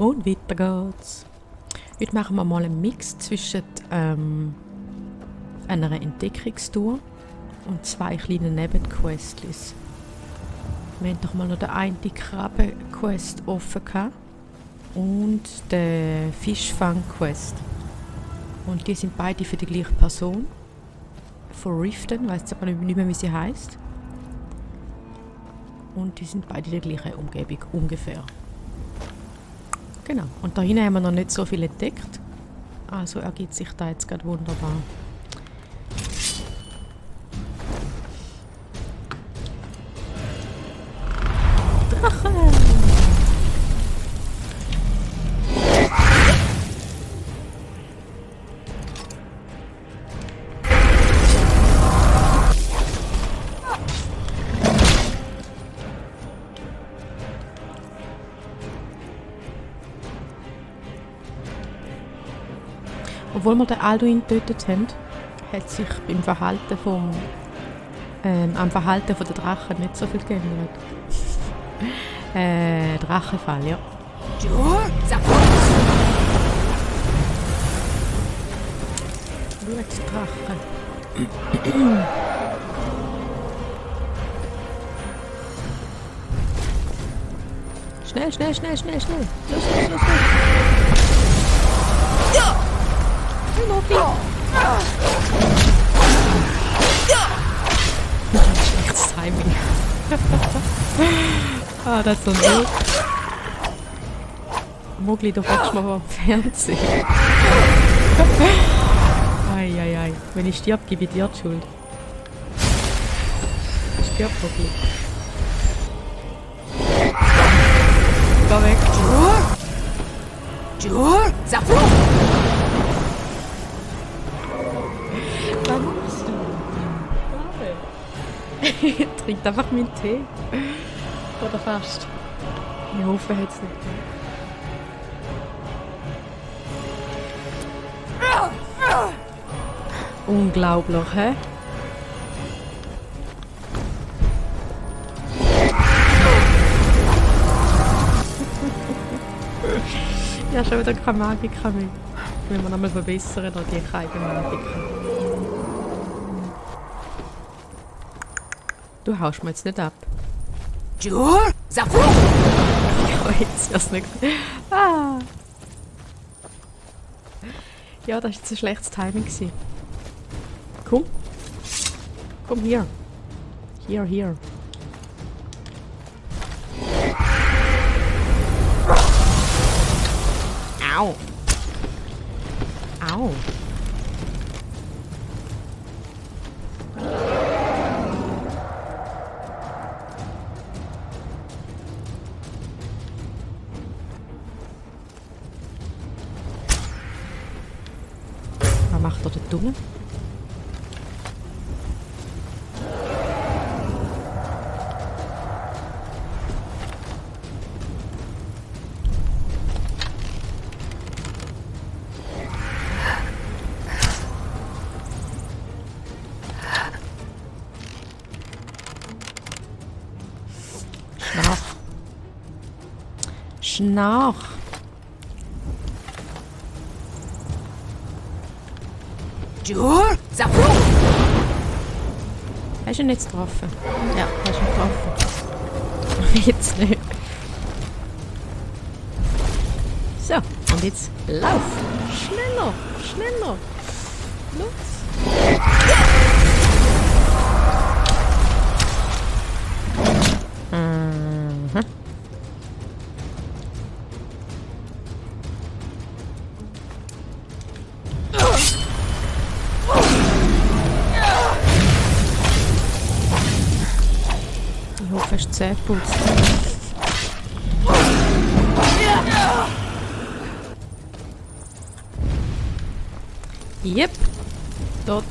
Und weiter geht's. Heute machen wir mal einen Mix zwischen einer Entdeckungstour und 2 kleinen Nebenquestlis. Wir haben doch mal noch den einen Krabben-Quest offen gehabt und den Fischfang-Quest. Und die sind beide für die gleiche Person. Von Riften, ich weiss aber nicht mehr, wie sie heisst. Und die sind beide in der gleichen Umgebung ungefähr. Genau. Und da hinten haben wir noch nicht so viel entdeckt. Also ergibt sich da jetzt gerade wunderbar. Drache! Obwohl wir den Alduin getötet haben, hat sich beim Verhalten am Verhalten der Drachen nicht so viel geändert. Drachenfall, ja. Gut, Drache. Schnell, schnell, schnell, schnell, schnell. Los, los, los, los. Ja! Schlechtes Timing. Das ist so ein Mogli, du hockst mal am Fernsehen. Eieiei. Wenn ich stirb, gebe ich dir die Schuld. Stirb, Mogli. Geh weg. Was machst du? Trinkt einfach meinen Tee. Oder fast. Ich hoffe, er hat es nicht. Unglaublich, hä? Ja, schon wieder keine Magiker mehr. Wenn wir nochmal verbessern, oder die keine Magiker. Du haust mir jetzt nicht ab. Ja, jetzt wär's nicht. Ah. Ja, das war jetzt ein schlechtes Timing. Komm. Komm hier. Hier, hier. Au. Au. Was macht er der Dumme? Schnarch. Hast du ihn jetzt getroffen? Ja, hast du ihn getroffen. Jetzt nicht. So, und jetzt lauf. Schneller, schneller. Los. Ich hoffe, es ist Zähne geputzt. Yep. Dort.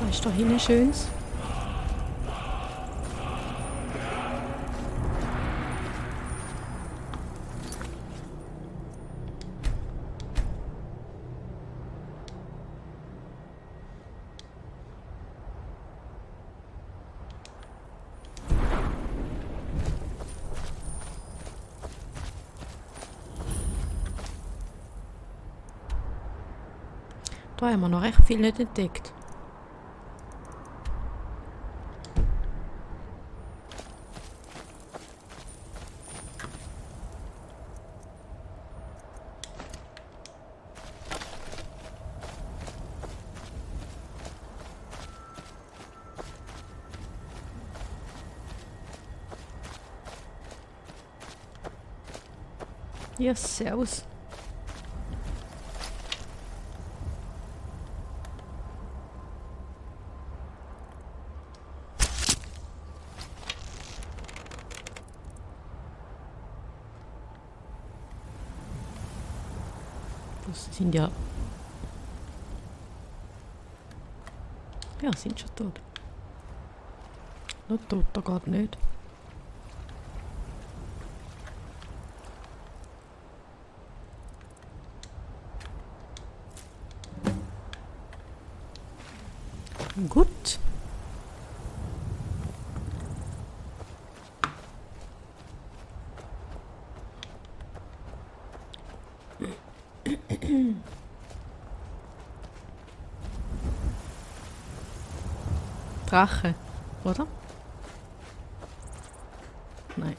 Was ist da hinten Schönes? Da haben wir noch recht viel nicht entdeckt. Ja, servus. Das sind ja... Ja, sind schon tot. Noch tot, da geht nicht. Gut. Drache, oder? Nein.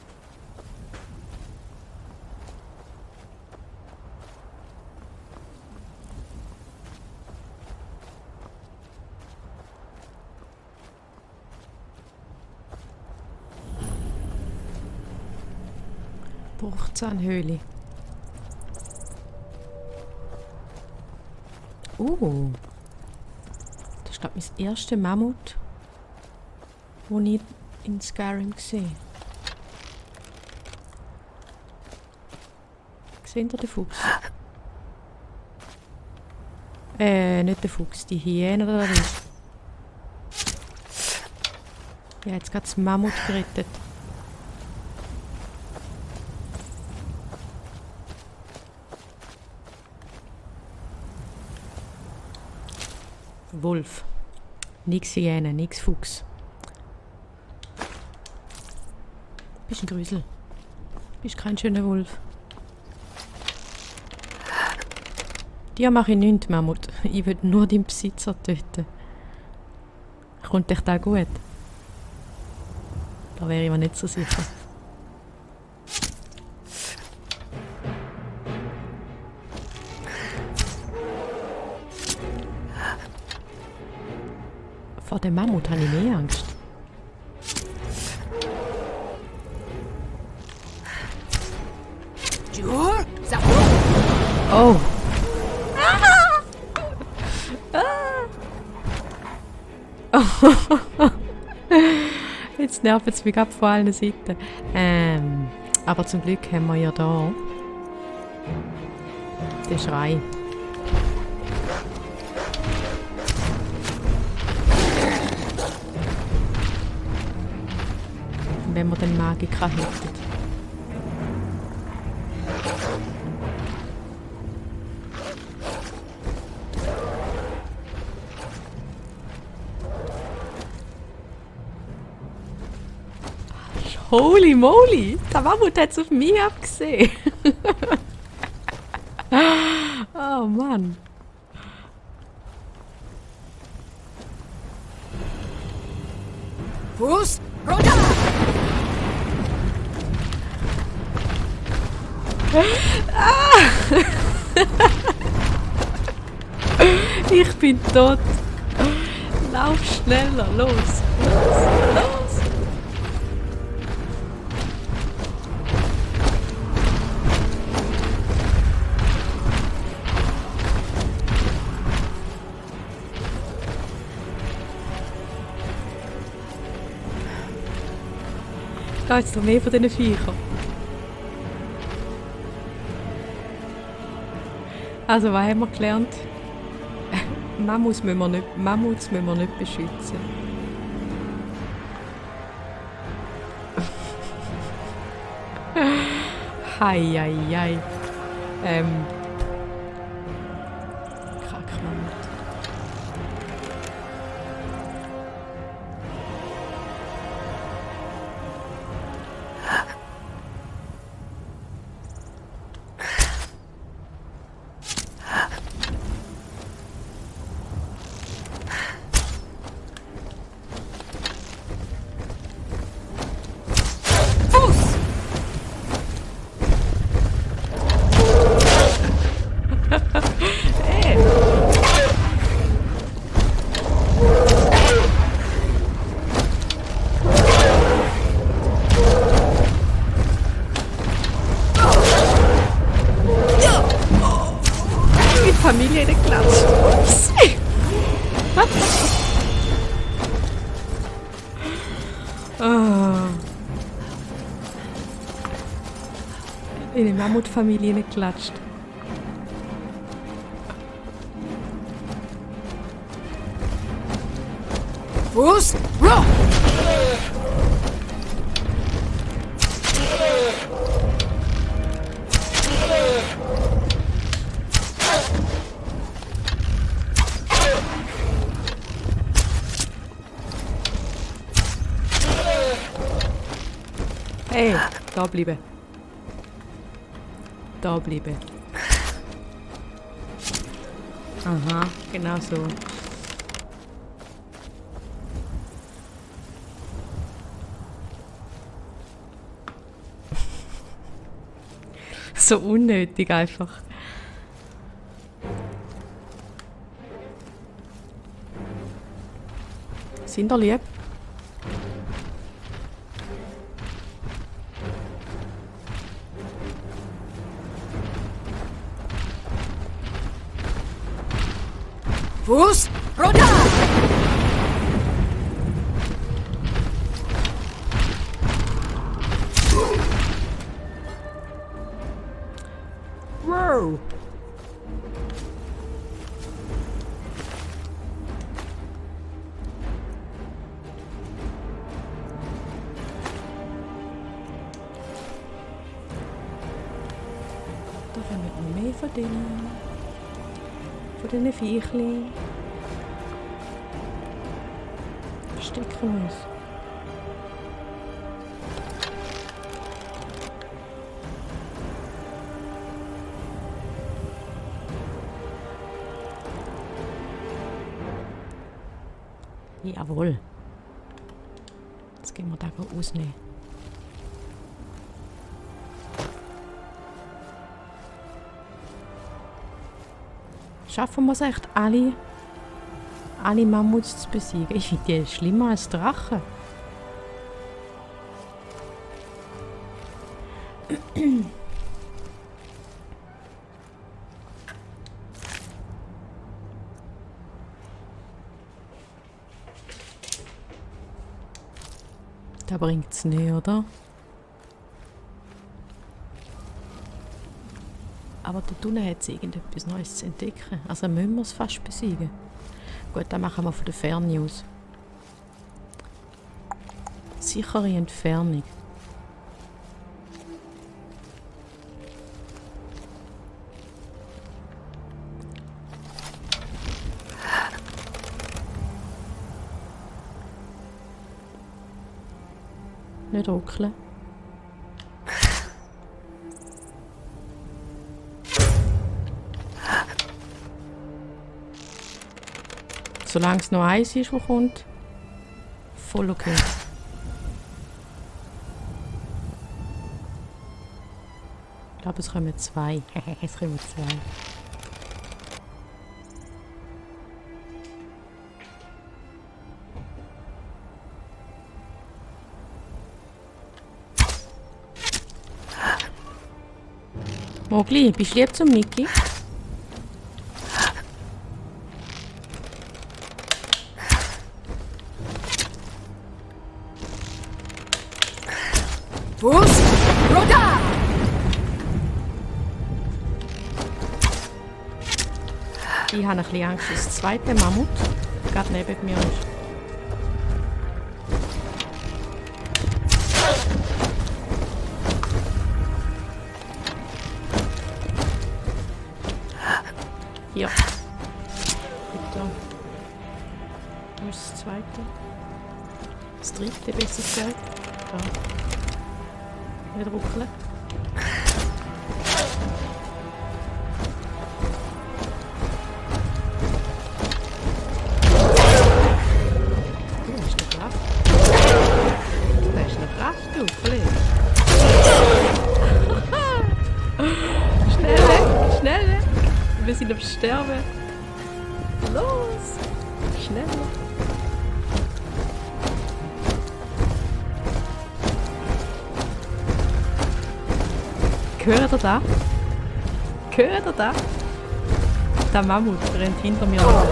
Bruchzahnhöhle. Das ist, glaube ich, mein erster Mammut, den ich in Skyrim gesehen. Seht ihr den Fuchs? Nicht der Fuchs, die Hyäne oder was? Ja, jetzt gerade das Mammut gerettet. Wolf. Nix Hyäne, nix Fuchs. Bist ein Grüsel. Bist kein schöner Wolf. Dir mache ich nichts, Mammut. Ich will nur deinen Besitzer töten. Kommt dich das gut? Da wäre ich mir nicht so sicher. Vor dem Mammut habe ich mehr Angst. Oh! Jetzt nervt es mich ab von allen Seiten. Aber zum Glück haben wir ja da den Schrei. Wenn wir den Magiker hätten. Holy moly! Der Mammut hat es auf mich abgesehen. Oh Mann. Fuß runter! Ich bin tot. Lauf schneller, los, los, los. Da ist noch mehr von diesen Viechern. Also, was haben wir gelernt? Mammuts müssen wir nicht beschützen. Hei, hei, hei. Kackmammut. Familie geklatscht. Ups. In die Mammutfamilie geklatscht. Fuß! Roh! Hey, da bleiben. Da bleiben. Aha, genau so. So unnötig einfach. Sind ihr lieb? Fuß! Runter! Wow. Da haben wir noch mehr von denen. Von diesen Viechchen. Verstecken uns. Jawohl. Jetzt gehen wir da rausnehmen. Schaffen wir es echt, alle Mammuts zu besiegen? Ich finde die schlimmer als Drachen. Da bringt's nicht, oder? Aber da unten hat es irgendetwas Neues zu entdecken. Also müssen wir es fast besiegen. Gut, dann machen wir von der Ferne aus. Sichere Entfernung. Nicht ruckeln. Solange es noch eins ist, das kommt, voll okay. Ich glaube, es kommen zwei. Es kommen zwei. Mogli, bist du lieb zum Niki? Fuß! Runter! Ich habe ein bisschen Angst, dass das zweite Mammut gerade neben mir ist. Hier. Bitte. Wo ist das zweite? Das dritte, besser gesagt. Da. Nicht ruckeln. Hast du Kraft? Du hast noch Kraft, du Kollege. Schnell weg, schnell weg. Wir sind am Sterben. Los! Schnell weg. Hört ihr da? Hört ihr da? Der Mammut rennt hinter mir an.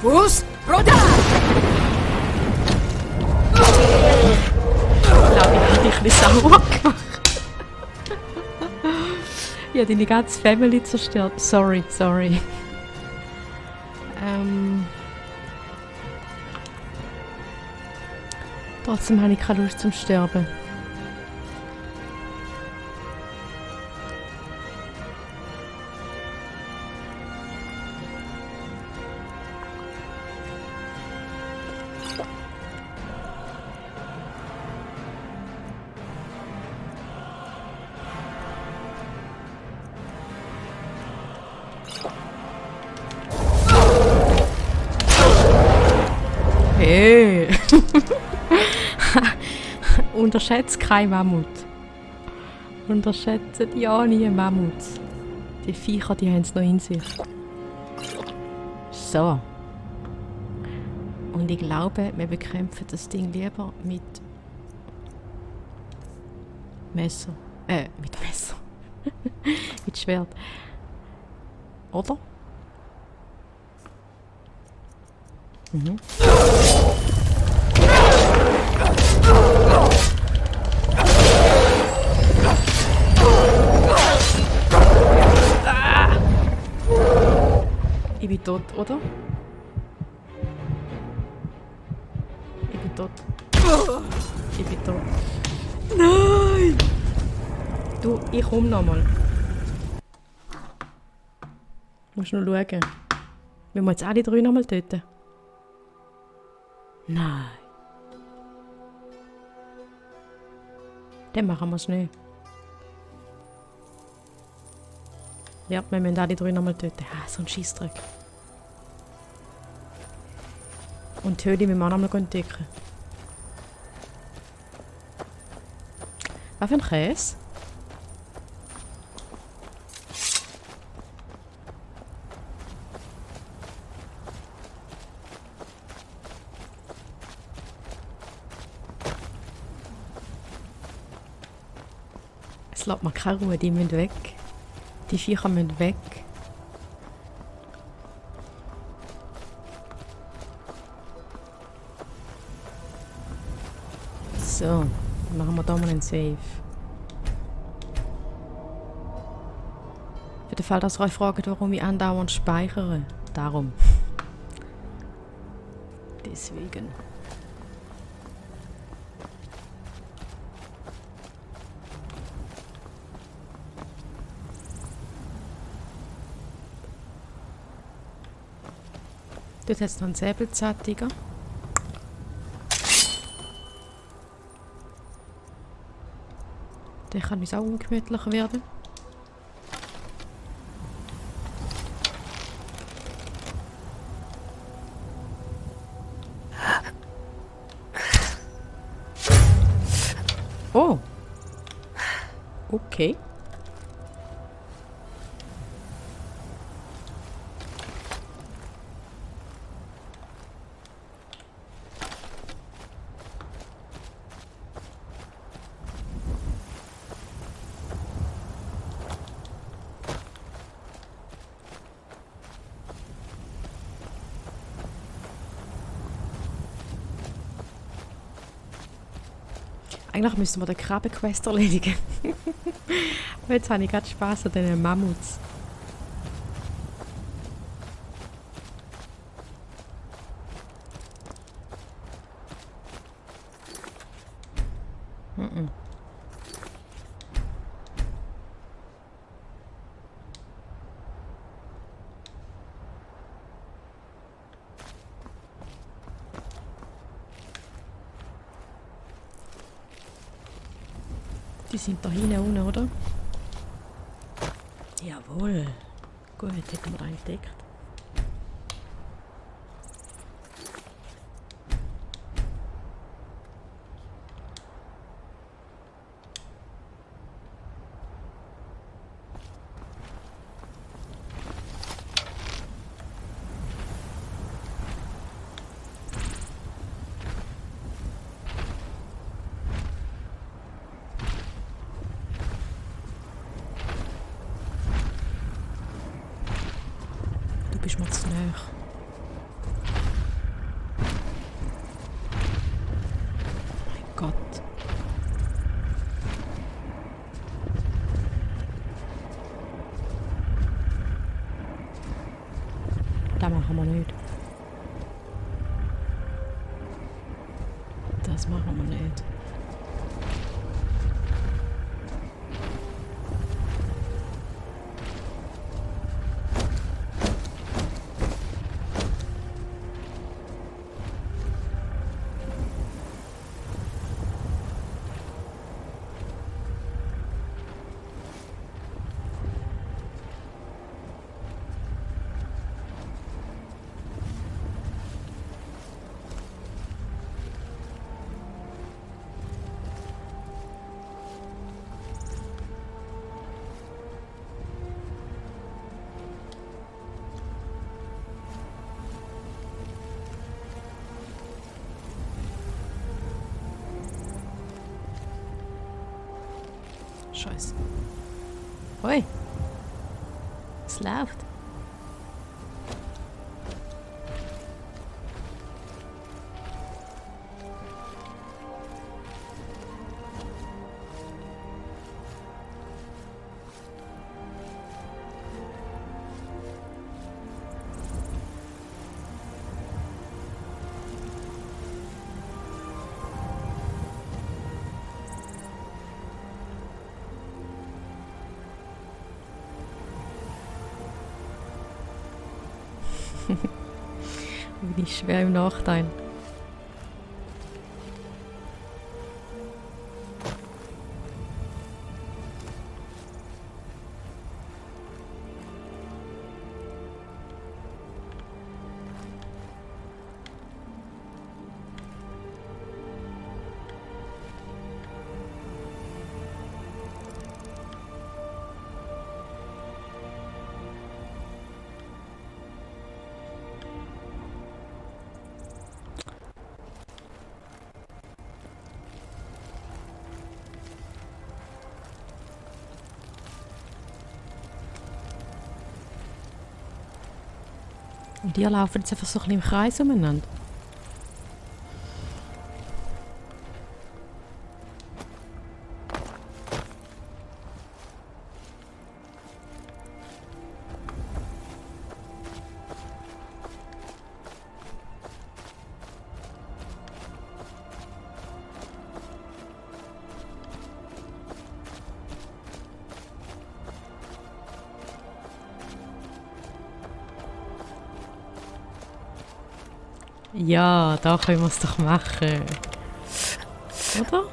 Fuß! Roda! Ich glaube, ich habe dich ein bisschen sauer gemacht. Ich habe deine ganze Family zerstört. Sorry. Trotzdem habe ich keine Lust zum Sterben. Hey! Unterschätzt kein Mammut. Unterschätzt ja nie Mammuts. Die Viecher, die haben es noch in sich. So. Und ich glaube, wir bekämpfen das Ding lieber mit Messer. Mit Messer. Mit Schwert. Oder? Mhm. Ich bin tot, oder? Ich bin tot. Ich bin tot. Nein! Du, ich komm nochmal. Musst nur schauen. Wenn wir jetzt alle drei nochmal töten? Nein. Dann machen wir es nicht. Ja, wir müssen alle drei nochmal töten. Ah, so ein Scheissdreck. Und die Höhle müssen wir auch nochmal entdecken. Was für ein Käse? Es lässt mir keine Ruhe, die müssen weg. Die Viecher müssen weg. So, dann machen wir da mal einen Save. Für den Fall, dass ihr euch fragt, warum ich andauernd speichere. Darum. Deswegen. Dort hat es noch einen Säbelzahntiger. Der kann uns auch ungemütlich werden. Oh. Okay. Eigentlich müssen wir den Krabbenquest erledigen. Aber jetzt habe ich gerade Spass an diesen Mammuts. Die sind da hinten unten, oder? Jawohl. Gut, hätten wir da entdeckt. bist mir zu nahe. Mein Gott. Das machen wir nicht. Das machen wir nicht. Scheiße. Hui. Es läuft. Bin ich schwer im Nachteil. Und die laufen jetzt einfach so ein bisschen im Kreis umeinander. Ja, da können wir es doch machen. Oder?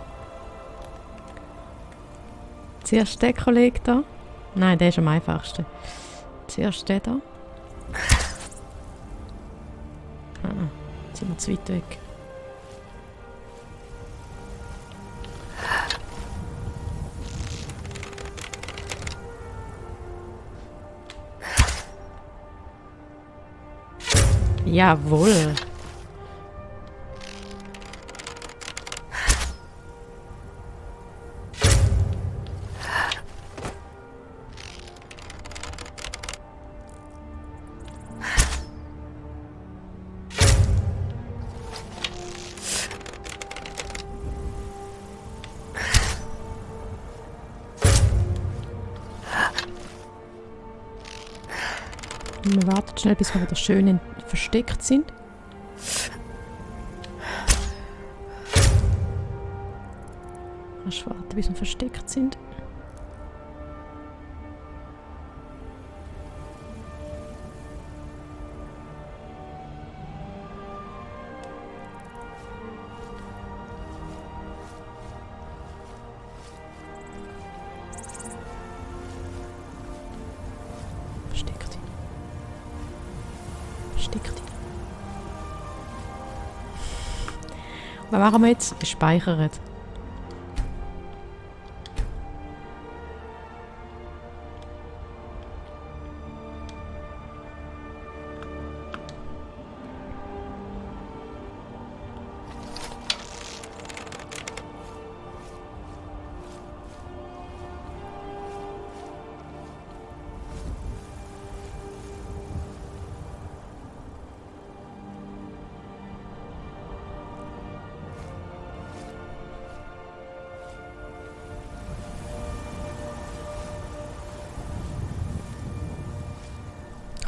Zuerst der Kollege da. Nein, der ist am einfachsten. Zuerst der da. Jetzt sind wir zu weit weg. Jawohl. Wir warten schnell, bis wir wieder schön versteckt sind. Kannst du warten, bis wir versteckt sind? Was machen wir jetzt? Speichern.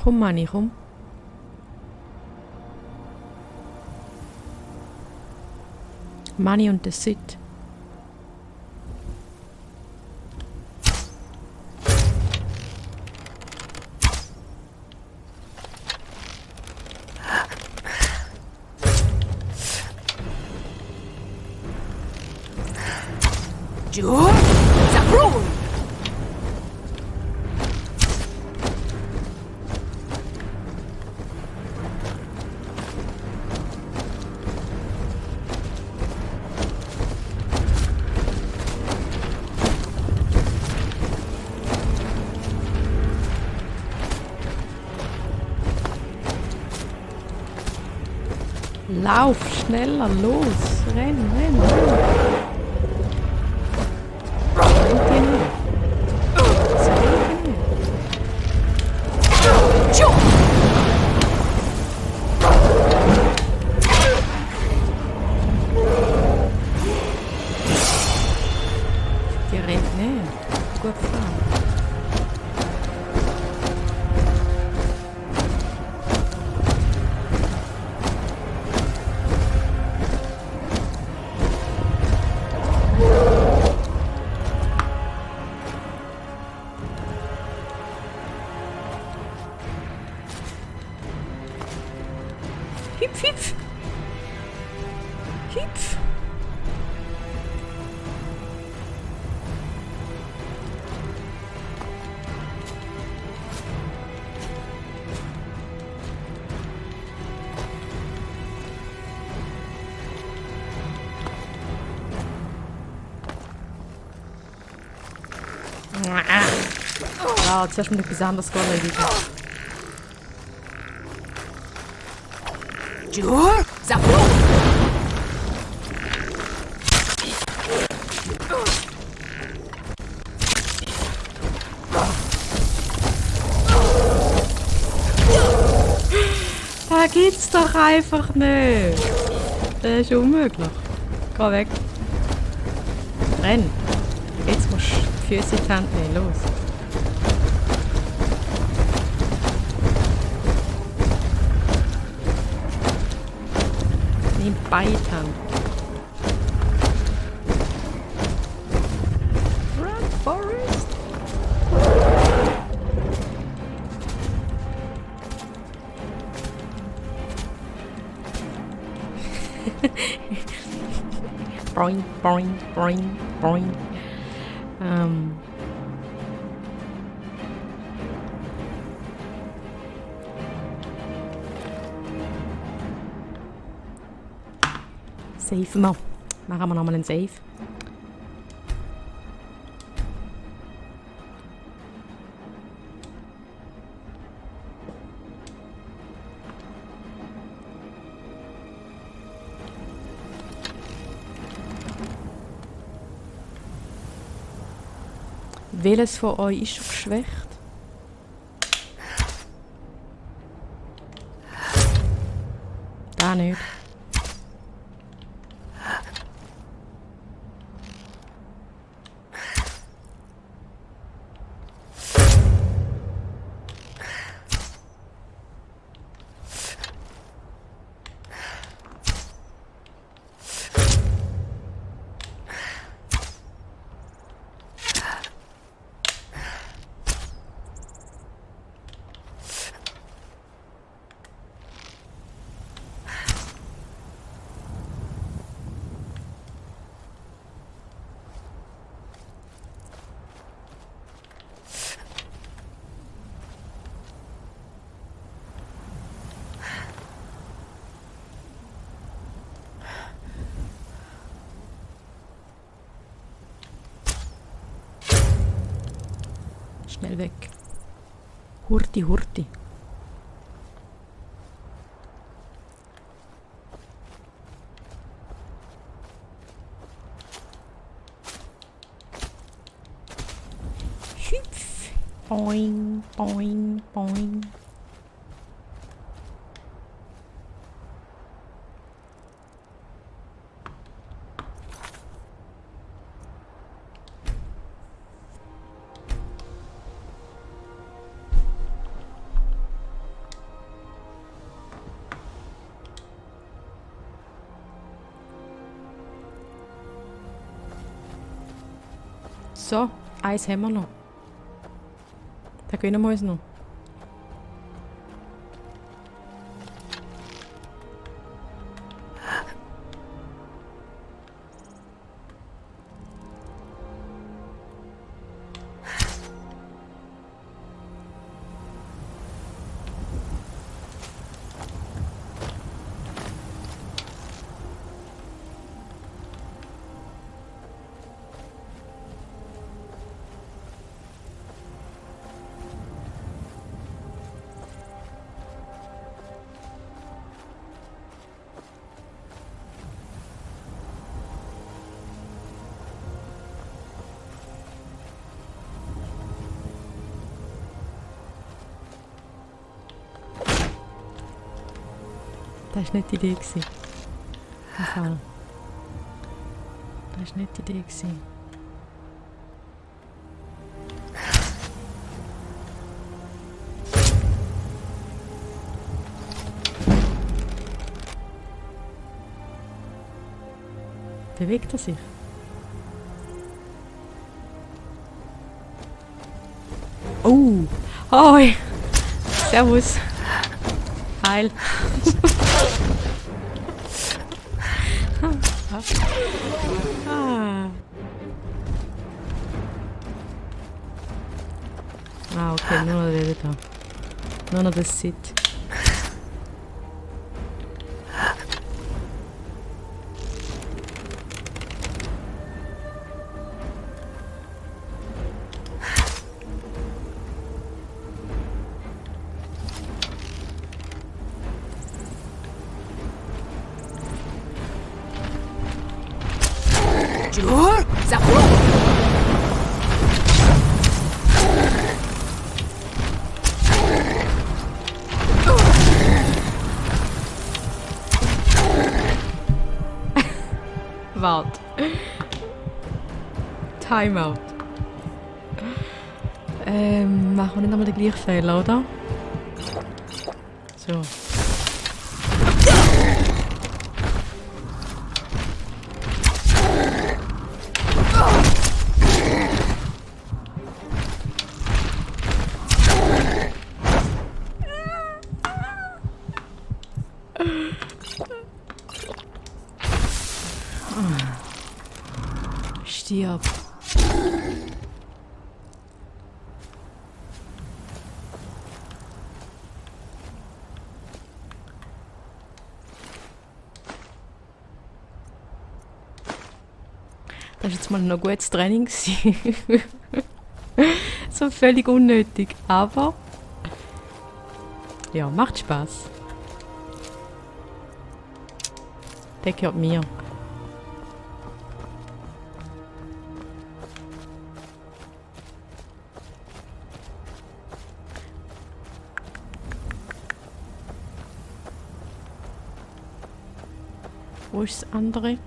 Komm, Manni, komm. Manni und der Sid. Jur, Zabrun! Lauf, schneller, los. Renn, renn, renn. Rennt ihr nicht? Das rennt ihr nicht. Jur! Die rennt nicht. Gut gefahren. Hüpf, hüpf. Hüpf. Ja, zuerst mal etwas anderes erledigen. Jur, Zabrun! Das gibt's doch einfach nicht. Das ist unmöglich. Geh weg. Renn. Jetzt musst du die Füße in die Hand nehmen. Los. Nimm beide Hände. Run, Forest. Boing, boing, boing, boing. Save mal. Machen wir nochmal einen Save. Welches von euch ist schon geschwächt? Da nicht. Schnell weg. Hurti, hurti. Hüpf. Boing, boing, boing. So, eins haben wir noch. Da gönnen wir uns noch. Das war nicht die Idee. Im Fall. Das war nicht die Idee. Bewegt er sich? Oh! Hoi! Servus! Heil! Ah, okay, nur noch der da. Nur noch das Sit. Jur, Zaprun! Warte. Timeout. Machen wir nicht nochmal den gleichen Fehler, oder? So. Stirb. Das war jetzt mal noch ein gutes Training. So völlig unnötig, aber ja, macht Spaß. Der gehört mir. Wo ist das andere?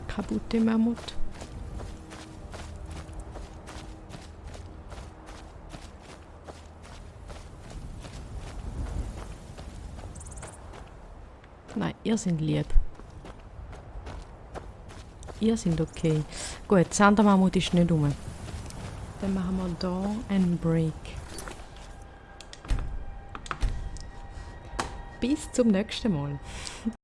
Kaputte Mammut. Nein, ihr seid lieb. Ihr seid okay. Gut, das andere Mammut ist nicht rum. Dann machen wir hier einen Break. Bis zum nächsten Mal.